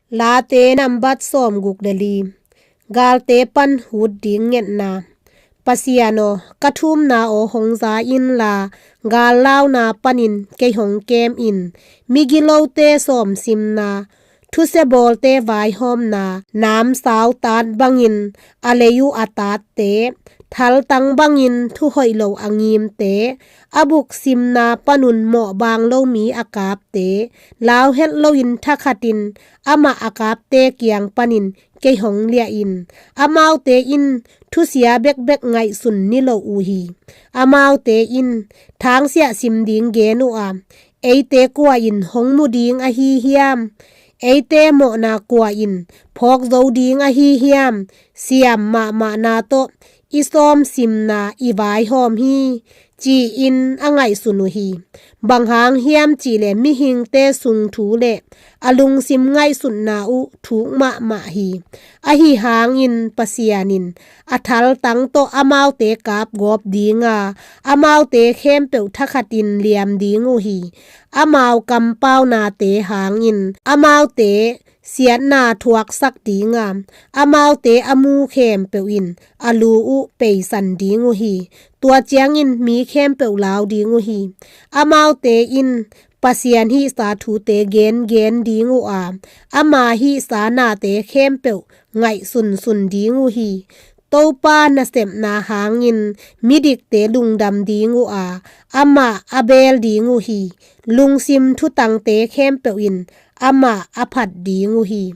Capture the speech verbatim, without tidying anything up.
Late nambat sawmguk le li. Galte pan hut ding ngetna. Pasian aw, ka thumna aw hong za inla, gal launa panin kei hong kem in. Migilote sawmsimna, thusia bawlte vaihawmna, namsau tat bangin a lei uh a tatte, thaltang bangin thuhoih lo a ngimte, a buksimna panun mawhbang lo mi a kapte, lau het loin thakhatin amah a kapte kiang panin kei hong liah in. Amaute in thusia bekbek ngaihsun ni lo uh hi. Amaute in, thangsiah sim ding gen uh a, eite kua in hong mu ding ahi hiam? Eite mawhna kua in phawk zo ding ahi hiam? Siam mahmahna tawh i sawmsimna i vaihawm hi, ci-in a ngaihsun uh hi. Bang hang hiam cihleh mihingte sung thu le a lungsim ngaihsutna uh thuk mahmah hi. Ahi hangin Pasian in a thaltang tawh amaute kapgawp dinga, amaute khempeuh thakhatin liam ding uh hi. Amau kampaunate hangin amaute siatna thuaksak dinga, amaute a mu khempeuh in a lu uh peisan ding uh hi. Tua ciangin mi khempeuh lau ding uh hi. Amaute in Pasian hihsa thute gengen ding uh a, ama hihsa nate khempeuh ngaihsunsun ding uh hi. Topa nasepna hangin midikte lungdam ding uh a, amah a beel ding uh hi. Lungsim thutangte khempeuh in amah a phat ding uh hi.